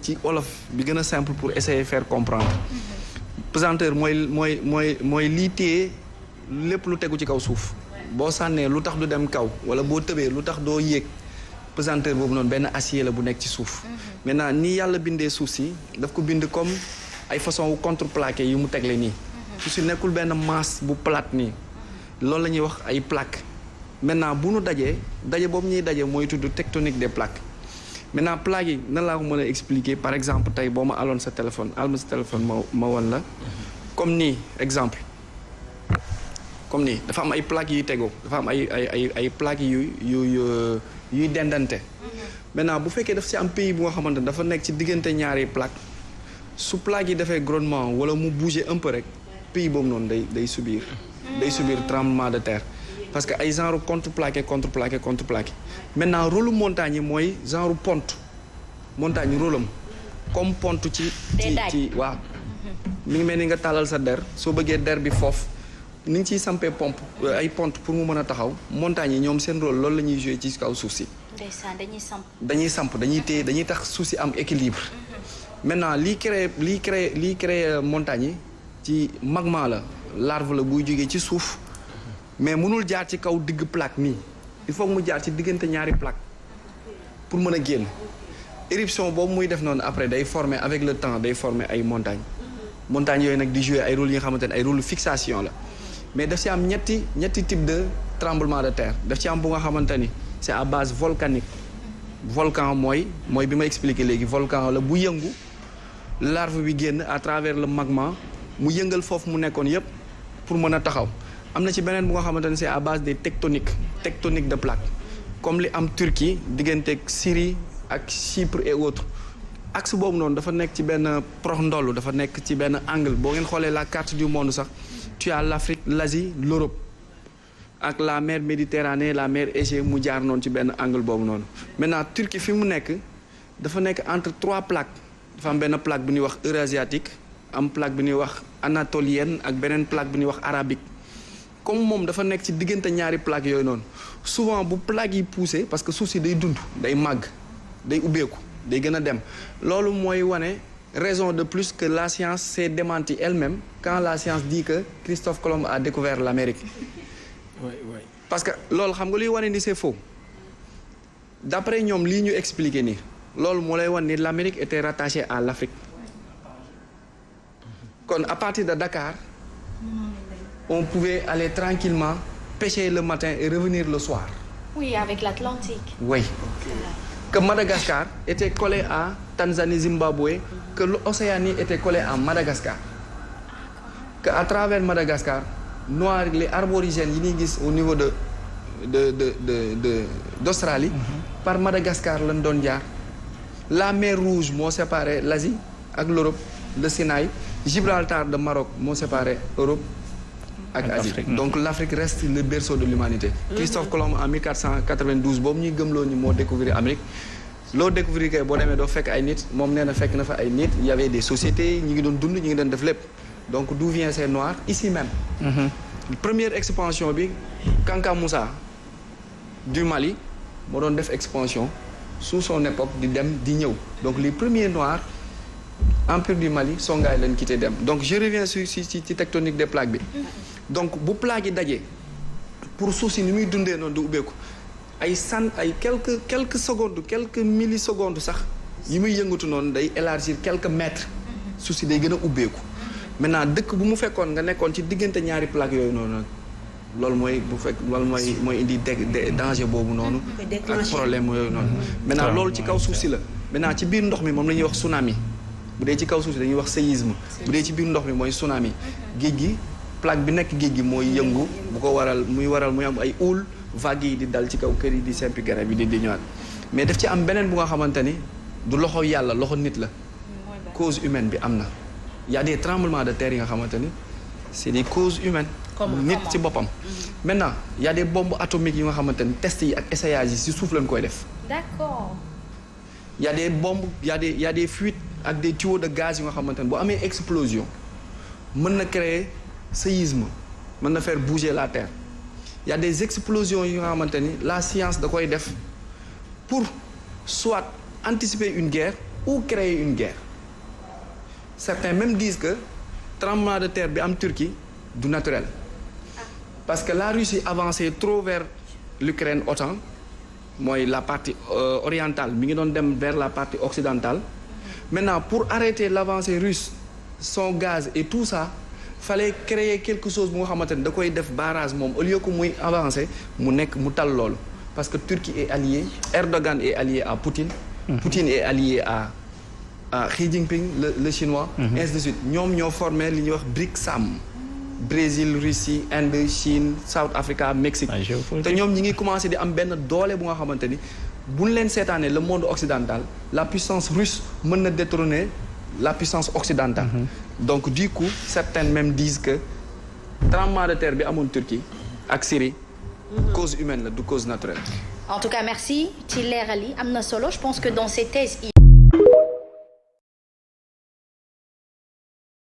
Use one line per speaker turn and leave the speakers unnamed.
ci olof bi gën a simple pour essayer faire comprendre pesanteur mooy lii téye lépp lu tegu ci kaw suuf boo sànnee lu tax du dem kaw wala boo tëbee lu tax doo yéeg pesanteur boobu noonu benn acier la bu nekk ci suuf maintenant ni yàlla bindee suuf si daf ko bind comme ay façon wu contreplaqué yu mu tegle nii suuf si nekkul benn masse bu plate nii loolu la ñuy wax ay plaques maintenant bu nu daje boobu ñuy daje mooy tudd tectonique des plaques maintenant plaques yi nan laa ko mën a expliquer par exemple tey boo ma aloon sa téléphone ma wan la comme nii exemple comme nii dafa am ay plaques yuy tegoo dafa am ay plaques yuy dendante maintenant bu fekkee daf si am pays bu nga xamante ne dafa nekk ci diggante ñaari plaques su plaques yi defee grondement wala mu bouger un peu rek pays boobu noonu day subir tremblement de terre parce que ay genre contreplaqué maintenant rôle montagne yi mooy genre ponte montagne rôle am comme ponte ci waaw mi ngi mel ni nga tàllal sa der soo bëggee der bi foofu ni ngi ciy sampee ay ponte pour mu mën a taxaw montagne yi ñoom seen rôle loolu la ñuy jouer ci kaw suuf si dañuy téye dañuy tax suuf si am équilibre maintenant lii créé montagne yi ci magma la larve la buy jógee ci suuf mais mënul jaar ci kaw digg plaque nii il faut mu jaar ci diggante ñaari plaque pour mën a génn éruption boobu muy def noonu après day former avec le temps day former ay montagnes yooyu nag di jouer ay rôles yi nga xamante ne ay rôle fixation la mais daf ci am ñetti type de tremblement de terre daf ci am bu nga xamante ni c'est à base volcanique volcan mooy bi ma expliqué léegi volcan la bu yëngu larve bi génn à travers le magma mu yëngal foofu mu nekkoon yépp pour mën a taxaw am na ci beneen bu nga xamante ne c'est à base des tectoniques de plaques comme li am Turquie diggante Syrie ak Chypre et autres axe boobu noonu dafa nekk ci benn prox ndollu dafa nekk ci benn angle boo ngeen xoolee la carte du monde sax tu as l'Afrique l'Asie l'Europe ak la mer Méditerranée la mer Égée mu jaar noonu ci benn angle boobu noonu maintenant Turquie fi mu nekk dafa nekk entre 3 plaques dafa am benn plaque bu ñuy wax eurasiatique am plaque bu ñuy wax anatolienne ak beneen plaque bu ñuy wax arabique comme moom dafa nekk ci diggante ñaari plaques yooyu noonu souvent bu plaques yi poussé parce que suuf si day dund day màgg day ubbeeku day gën a dem loolu mooy wane raison de plus que la science s'est démentie elle-même quand la science dit que Christophe Colomb a découvert l'Amérique
oui.
parce que loolu xam nga luy wane ni c'est faux d'après ñoom lii ñu expliqué nii loolu moo lay wane ni l'Amérique était rattachée à l'Afrique kon à partir de Dakar on pouvait aller tranquillement pêcher le matin et revenir le soir.
Oui, avec l'Atlantique.
Oui. Que Madagascar était collé à Tanzanie, Zimbabwe, que l'Océanie était collée à Madagascar. Que à travers Madagascar, noirs, les aborigènes yi ñuy gis au niveau d'Australie, par Madagascar lañ doon jaar. La mer Rouge moo séparé l'Asie ak l'Europe, le Sinaï, Gibraltar de Maroc moo séparé Europe ak Asie. Donc l'Afrique reste le berceau de l'humanité. Christophe Colomb en 1492 boobu ñuy gëmloo ni moo découvrir Amérique loo découvrir kay boo demee doo fekk ay nit moom nee na fekk na fa ay nit il y avait des sociétés ñi ngi doon dund ñi ngi doon def lépp donc d'où vient ces noirs ici même. Première expansion bi Kanka Moussa du Mali moo doon def expansion sous son époque di dem di ñëw donc les premiers noirs empire du Mali Songhai lañ quitté dem donc je reviens ci tectonique des plaques bi donc bu plaques yi dajee pour suuf si ni muy dundee noonu du ubbeeku ay quelques secondes quelques millisecondes sax yi muy yëngatu noonu day élargir quelques mètres suuf si day gën a ubbeeku maintenant dëkk bu mu fekkoon nga nekkoon ci diggante ñaari plaques yooyu noonu nag loolu mooy indi danger boobu noonu ak problème yooyu noonu maintenant loolu ci kaw suuf si la maintenant ci biir ndox mi moom la ñuy wax tsunami bu dee ci kaw suuf si dañuy wax séisme bu dee ci biir ndox mi mooy tsunami géej gi plaque bi nekk géej gi mooy yëngu bu ko waral muy am ay houle vagues yi di dal ci kaw kër yi di sempi garab yi di ñëwaat mais daf ci am beneen bu nga xamante ni du loxo yàlla loxo nit la cause humaine bi am na y a des tremblements de terre yi nga xamante ni c'est des causes humaines nit ci boppam maintenant y a des bombes atomiques yi nga xamante ni tests yi ak essayage yi ci suuf lañ koy def
d'accord
y a des bombes y a des fuites ak des tuyaux de gaz yi nga xamante ni boo amee explosion mën na créer séisme mën na faire bouger la terre y a des explosions yi nga xamante ni la science da koy def pour soit anticiper une guerre ou créer une guerre. Certains même disent que tremblement de terre bi am Turquie du naturel. Parce que la Russie avançait trop vers l'Ukraine OTAN, mooy la partie orientale mi ngi doon dem vers la partie occidentale. Maintenant pour arrêter l'avancée russe, son gaz et tout ça, fallait créer quelque chose bu nga xamante ne da koy def barrage moom au lieu que muy avancer mu nekk mu tal loolu. Parce que Turquie est alliée, Erdogan est allié à Poutine, Poutine est allié à Xi Jinping, le chinois, ainsi de suite. Ñoom ñoo formé li ñuy wax BRICS-SAM. Brésil, Russie, Inde, Chine, South Africa, Mexique. te ñoom ñi ngi commencé di am benn doole bu nga xamante ni buñ leen seetaanee le monde occidental, la puissance russe mën na détrôner la puissance occidentale. Donc du coup, certains même disent que tremblement de terre bi amoon Turquie ak Syrie, cause humaine la du cause naturelle.
En tout cas, merci ci leeral yi am na solo. Je pense que dans ces thèses